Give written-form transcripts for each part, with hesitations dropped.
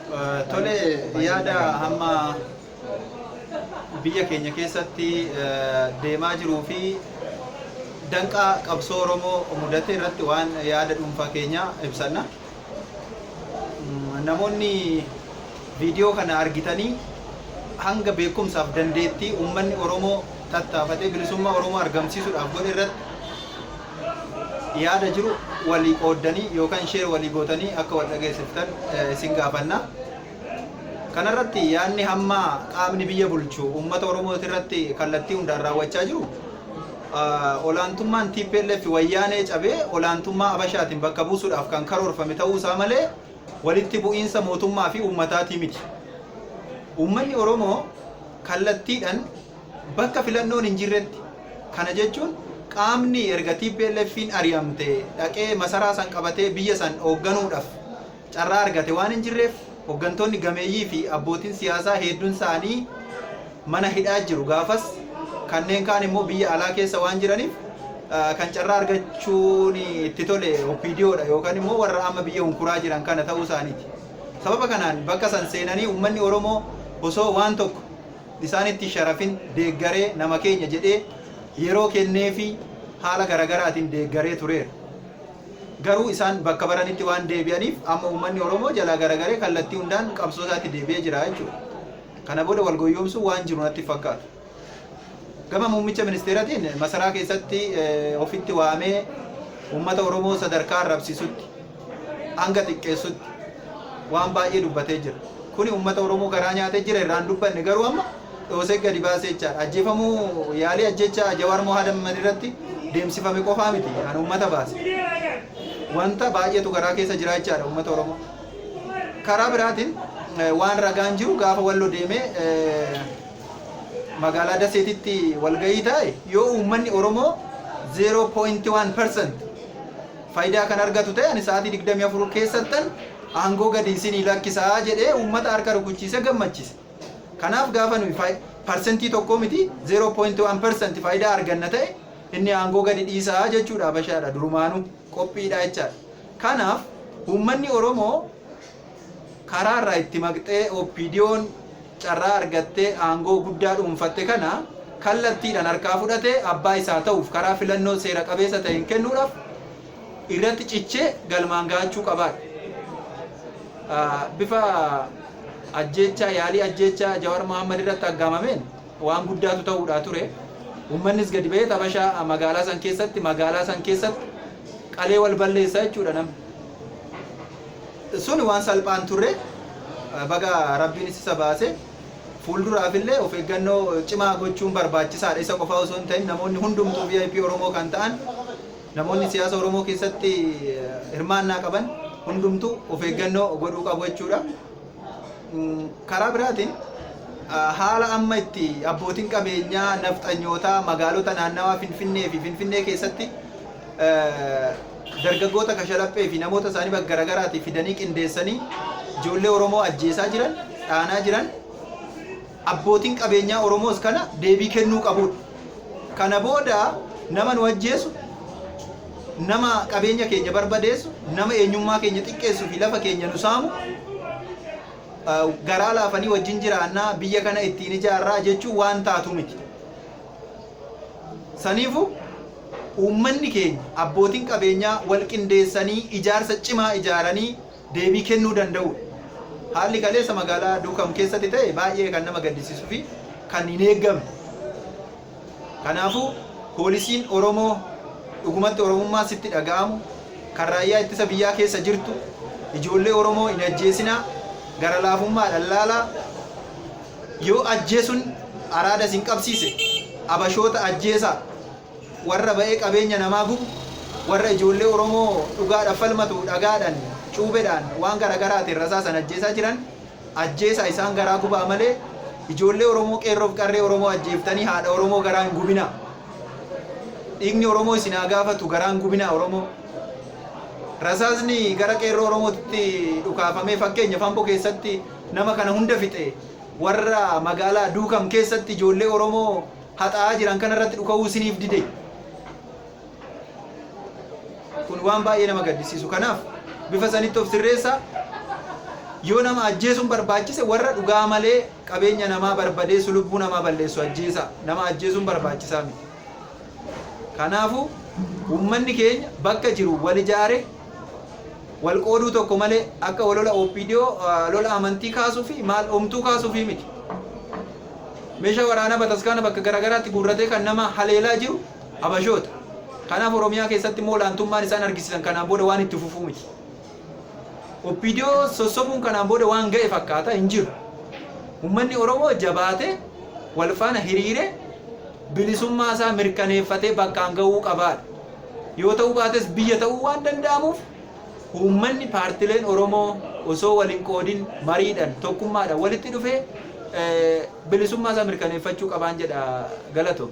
Tole, yaada hamma biyya keenya keessatti deemaa jiruu fi danqaa qabsoo Oromoo mudate irratti waan yaada dhuunfaa keenya ibsanna. Namoonni viidiyoo kana argitanii hanga beekumsaaf dandeettii uummanni Oromoo tattaafatee bilisummaa Oromoo argamsiisuudhaaf godhe irratti yaada jiru walii qooddanii yookaan share walii gootanii akka wal dhageessiftan isin gaafanna. Kanarratti yaadni hamma qaamni biyya bulchu uummata Oromoo irratti kallattii hundaan raawwachaa jiru olaantummaan TPLF Wayyaanee cabee olaantummaa Abashaatiin bakka buusuudhaaf kan karoorfame ta'uu isaa malee walitti bu'iinsa mootummaa fi uummataatii miti. Uummanni Oromoo kallattiidhaan bakka filannoon hin jirretti, kana jechuun qaamni erga TPLF'n ari'amte dhaqee masaraa san qabatee biyya san hoogganuudhaaf carraa argate waan hin jirreef, hooggantoonni gameeyyii fi abbootiin siyaasaa hedduun isaanii mana hidhaa jiru. Gaafas kanneen kaan immoo biyya alaa keessa waan jiraniif, kan carraa argachuun itti tole OPDOdha yookaan immoo warra amma biyya hunkuraa jiran kana ta'uu isaaniiti. Sababa kanaan bakka san seenanii uummanni Oromoo osoo waan tokko isaanitti sharafin deeggaree, nama keenya jedhee yeroo kenneefi haala garagaraatiin deeggaree tureera. Garuu isaan bakka baranitti waan deebi'aniif, amma uummanni Oromoo jalaa garagaree kallattii hundaan qabsoo isaatti deebi'ee jira jechuudha. Kana booda wal goyyoomsuun waan jiru natti fakkaatu. Gama muummicha ministeeratiin masaraa keessatti ofitti waamee uummata Oromoo sadarkaa arrabsiisutti hanga xiqqeessutti waan baay'ee dubbatee jira. Kuni uummata Oromoo garaa nyaatee jira. Irraan dubbanne, garuu amma dhoosee gadi baasee jechaadha. Ajjeefamuu, yaalii ajjecha Jawaar Mohaammed irratti deemsifame qofaa miti kan uummata baase. Wanta baay'eetu garaa keessa jira jechaadha uummata Oromoo. Karaa biraatiin waan ragaan jiru, gaafa Wallo deemee magaalaa Daseetitti walgahii taa'e, yoo uummanni Oromoo 0.1% faayidaa kan argatu ta'e, ani sa'aatii 24 keessattan aangoo gadi isinii lakkisaa jedhee uummata harka rukuchiisee gammachiise. Kanaaf gaafa nuyi 1% miti, 0.1% faayidaa arganna ta'e, inni aangoo gadi dhiisaa jechuudha. Habashaadha durumaanuu qophiidha jechaadha. Kanaaf uummanni Oromoo karaa irraa itti maqxee OPDO'n carraa argattee aangoo guddaa dhuunfatte kana kallattiidhaan harkaa fudhatee abbaa isaa ta'uuf karaa filannoo seera qabeessa ta'een kennuudhaaf irratti cichee galmaan gahachuu qabaadha. Bifa ajjeechaa, yaalii ajjeechaa Jawaar Mohaammed irratti aggaamameen waan guddaatu ta'uudhaa ture. Uummannis gadi ba'ee Habashaa magaalaa san keessatti qalee wal balleessaa jechuudha namni. Sun waan salphaan turre. Baga Rabbiin isa baase. Fuulduraafillee of eeggannoo cimaa gochuun barbaachisaadha. Isa qofaa osoo hin ta'in, namoonni hundumtuu VIP Oromoo kan ta'an, namoonni siyaasa Oromoo keessatti hirmaannaa qaban hundumtuu of eeggannoo godhuu qabu jechuudha. Karaa biraatiin haala amma itti abbootiin qabeenyaa nafxanyootaa magaalota naannawaa Finfinnee fi Finfinnee keessatti dargaggoota kashalaphee fi namoota isaanii bakka garaagaraatii fidanii qindeessanii ijoollee Oromoo ajjeesaa jiran, dhaanaa jiran, abbootiin qabeenyaa Oromoos kana deebii kennuu qabudha. Kana booda nama nu ajjeesu, nama qabeenya keenya barbadeessu, nama eenyummaa keenya xiqqeessuu fi lafa keenya nu saamu garaa laafanii wajjin jiraannaa, biyya kana ittiin ijaarraa jechuun waan taatu miti. Saniifuu uummanni keenya, abbootiin qabeenyaa wal qindeessanii ijaarsa cimaa ijaaranii deebii kennuu danda'udha. Haalli kaleessa magaalaa Duukam keessatti ta'e baay'ee kan nama gaddisiisuu fi kan hin eeggamne. Kanaafuu poolisiin Oromoo dhugumatti Oromummaa sitti dhaga'amu, kan raayyaa ittisa biyyaa keessa jirtu, ijoollee Oromoo hin ajjeesinaa, gara laafummaadhaan laalaa. Yoo ajjeesuun araada isin qabsiise, Abashoota ajjeesaa. Warra ba'ee qabeenya namaa gubu, warra ijoollee Oromoo dhugaadhaaf falmatu dhagaadhaan, cuubedhaan, waan garaagaraatiin rasaasan ajjeesaa jiran ajjeesaa, isaan garaa gubaa malee, ijoollee Oromoo, qeerroof qarree Oromoo ajjeeftanii haadha Oromoo garaa hin gubinaa. Dhiigni Oromoo isin haa gaafatu, garaa hin gubinaa Oromoo. Rasaasni gara qeerroo Oromootti dhukaafamee, fakkeenya Amboo keessatti nama kana hunda fixe, warra magaalaa Duukam keessatti ijoollee Oromoo haxaa'aa jiran kana irratti dhuka'uu isiniif dide. Kun waan baay'ee nama gaddisiisu. Kanaaf bifa sanitti of sirreessa. Yoo nama ajjeesuun barbaachise, warra dhugaa malee qabeenya namaa barbadeessu, lubbuu namaa balleessu ajjeesa. Nama ajjeesuun barbaachisaa miti. Kanaafuu uummanni keenya bakka jiru wal ijaare, wal qooduu tokko malee, akka walola OPDO lola amantii kaasuu fi maal omtuu kaasuu fi miti. Meeshaa waraanaa bataskaana bakka garaagaraatti guurratee kan nama haleelaa jiru Habashoota. Kanaaf Oromiyaa keessatti immoo olaantummaan isaan argisiisan kanaan booda waan itti fufuu miti. OPDO sossobuun kanaan booda waan ga'e fakkaata hin jiru. Uummanni Oromoo jabaatee wal faana hiriiree bilisummaa isaa mirkaneeffatee bakkaan ga'uu qabaadha. Yoo ta'uu baates biyya ta'uu waan danda'amuuf, uummanni, paartileen Oromoo osoo wal hin qoodin mariidhaan, tokkummaadhaan walitti dhufee bilisummaa isaa mirkaneeffachuu qabaan jedha. Galatoom.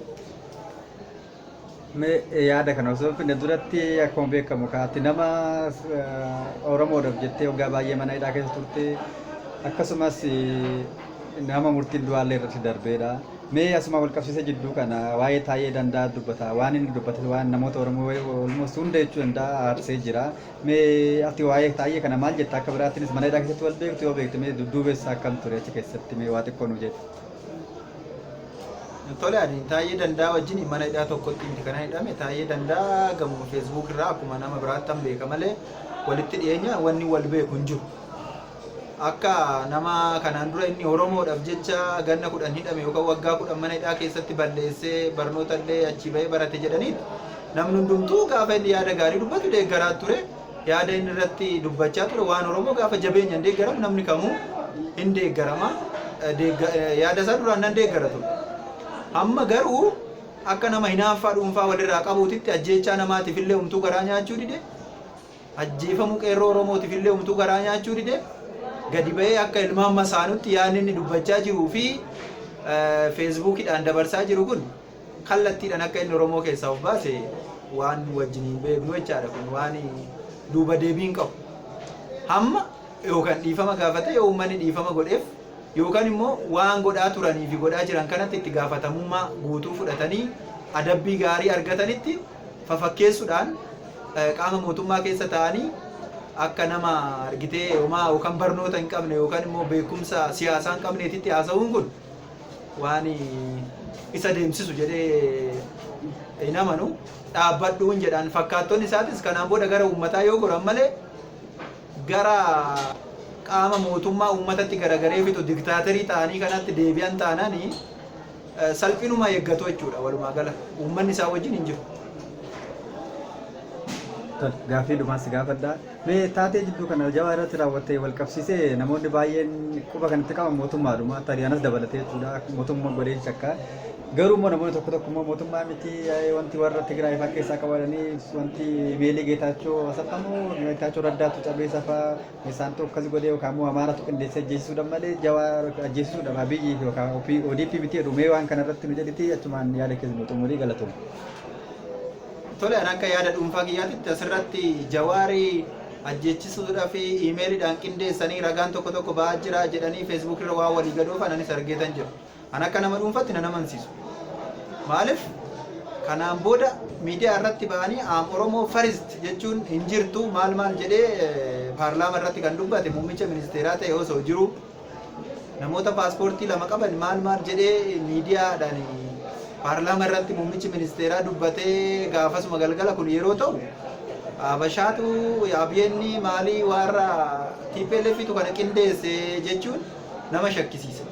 Mee yaada kana osoo finne duratti, akkuma beekamu kaati nama Oromoodhaaf jettee waggaa baay'ee mana hidhaa keessa turte, akkasumas nama murtiin du'aallee irratti darbeedha. Mee asuma wal qabsiisa, jidduu kana waa'ee Taayee Danda'a dubbata. Waan inni dubbate waan namoota Oromoo almost hunda jechuu danda'a aarsee jira. Mee ati waa'ee Taayee kana maal jetta? Akka biraattinis mana hidhaa keessatti wal beektu yoo beekte, mee dudduubeessa akkam ture achi keessatti, mee waa xiqqoo nu jedhe. Tole, ani Taayee Danda'a wajjin mana hidhaa tokkotti miti kana hidhame. Taayee Danda'a gamuma Facebook irraa akkuma nama biraatti han beeka malee walitti dhiyeenya wanni wal beeku hin jiru. Akka nama kanaan dura inni Oromoodhaaf jecha ganna 10 hidhame yookaan waggaa 10 mana hidhaa keessatti balleessee, barnoota illee achii bahee barate jedhaniiti, namni hundumtuu gaafa inni yaada gaarii dubbatu deeggaraa ture. Yaada inni irratti dubbachaa ture, waan Oromoo gaafa jabeenyaan deeggaramu namni kamuu hin deeggarama. Yaada isaa duraan nan deeggara ture. Amma garuu akka nama hinaaffaa dhuunfaa walirraa qabuutitti ajjeechaa namaatiif illee humtuu garaa nyaachuu dide. Ajjeefamuu qeerroo Oromootiif illee humtuu garaa nyaachuu dide. Gadi ba'ee akka ilmaan masaanutti yaadni inni dubbachaa jiruu fi Facebookiidhaan dabarsaa jiru kun kallattiidhaan akka inni Oromoo keessaa of baase waan wajjin hin beeknu jechaadha. Kun waan duuba deebiin qabu. Hamma yookaan dhiifama gaafate, yoo uummanni dhiifama godheef, yookaan immoo waan godhaa turanii fi godhaa jiran kanatti itti gaafatamummaa guutuu fudhatanii adabbii gaarii argatanitti, fafakkeessuudhaan qaama mootummaa keessa ta'anii akka nama argitee homaa yookaan barnoota hin qabne yookaan immoo beekumsa siyaasaa hin qabneetitti haasa'uun kun waan isa deemsisu jedhee hin amanu. Dhaabbadhuun jedhaan. Fakkaattonni isaatis kanaan booda gara uummataa yoo goran malee gara qaama mootummaa uummatatti garagaree fixu, diktaatarii ta'anii kanatti deebi'an taananii salphinuma eeggatu jechuudha. Walumaa gala uummanni isaa wajjin hin jiru. Gaaffii dhumaa si gaafadha. Mee taatee jidduu kana Jawaa irratti raawwattee wal qabsiisee namoonni baay'een quba kanatti qaban mootummaadhuma, tarii anas dabalatee jechuudha, mootummaa godhee shakka. Garuu immoo namoonni tokko tokko immoo mootummaa miti, wanti warra Tigraay fa'aa keessaa qabatanii, wanti meelii Geetaachoo Asaffaa Geetaachoo Raddaatu cabee safaa isaantu akkas godhee yookaan immoo Amaaratu qindeessee ajjeesisuudhaan malee Jawaa ajjeesisuudhaaf Abiyyi yookaan ODP miti jedhu. Mee waan kanarratti nu jedhiti, achumaan yaada keessa nu xumurii, galatoom. Tole, an akka yaada dhuunfaa kiyyaatitti asirratti Jawaarii ajjechisuudhaaf iimeeliidhaan qindeessanii ragaan tokko tokko ba'aa jira jedhanii Facebook irra waan walii gadoof anis argeetan jira. An akka nama dhuunfatti nan amansiisu. Maaliif, kanaan booda miidiyaa irratti ba'anii "I'm Oromoo first" jechuun hin jirtu, maal maal jedhee paarlaama irratti kan dubbate muummicha ministeeraa ta'e osoo jiru, namoota paaspoortii lama qaban maal maal jedhee miidiyaadhaan paarlaama irratti muummichi ministeeraa dubbatee, gaafasuma galgala kun yeroo ta'u, Habashaatu Abiyeenni maalii warra TPLFtu kana qindeesse jechuun nama shakkisiisa.